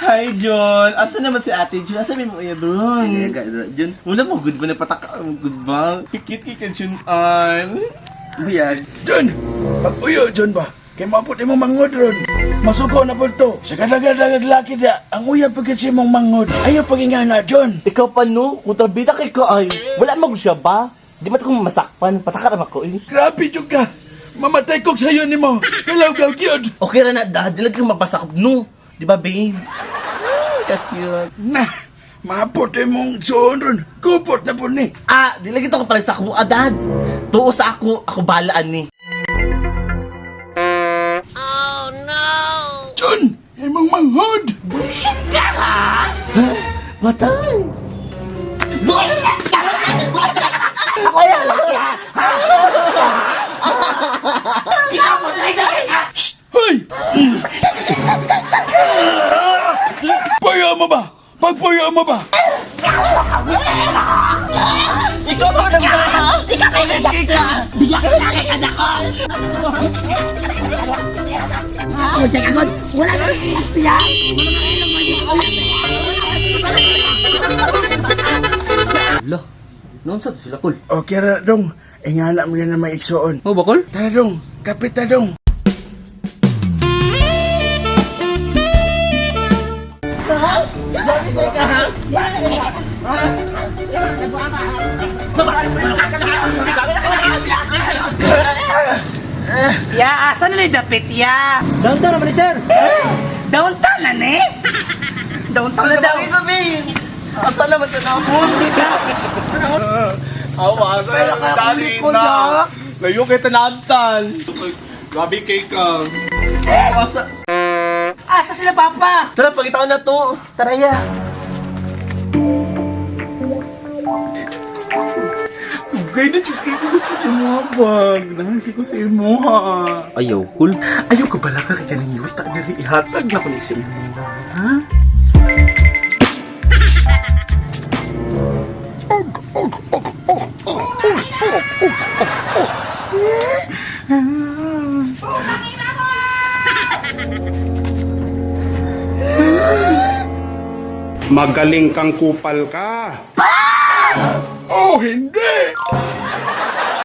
Hi, John! Asa naman si Ate Jun? Asa may mo iya, bro? Jun. Wala mo, good ba? Napataka mo, good ba? Cute kay ka, Jun An. Buyag. John! Pag-uyo, John ba? Kay maapot imong mangod ron. Masuko na po to. Sa kadagadagag laki da, ang uyab pagkat si mong mangod. Ayaw pagingana, John. Ikaw pa, no? Kontrabida kay ka, ay. Wala mo siya ba? Di ba ito kong masakpan? Pataka naman ko, eh. Grabe, John ka. Mamatay kog sayo nimo. Hello, gaw, gyud. Okay ra na, dad. Di lang kang mapasakop, no? Di ba, babe? Ka-cute. Na, maapot imong suon ron. Kupot na po ni. Ah, di lang ito ko pala sa ako, ah, dad. Tuo sa ako, ako balaan ni. John, imong manghod. Bullshit ka, ha? Patay! Bullshit ka! Kaya lang, Hoy! Puyo mo ba? Pagpuyo mo ba? Ikaw ba nang ha? Ikaw ba nang Lah. Noon sa to sila kol. Okay ra dong. Ingana mo yan na may igsuon. Mo ba kol? Tara dong, kapit ta dong. Ya, asa na ni dapit ya? Downtown naman ni sir. Downtown na ni? Downtown na daw. Asa naman sa nabot? Awa, asa naman dali na. Layo kay tanabtan. Grabe kay ka. Asa. Asa sila papa? Tara, pagkita ko na to. Tara ya. Ugay na jud kay ko gusto sa imo bag. Nahan kay ko sa imo ha. Ayaw kol. Ayaw ka bala ka kay kaning yuta diri ihatag na ko ni sa imo. Ha? Magaling kang kupal ka. Oh, hindi!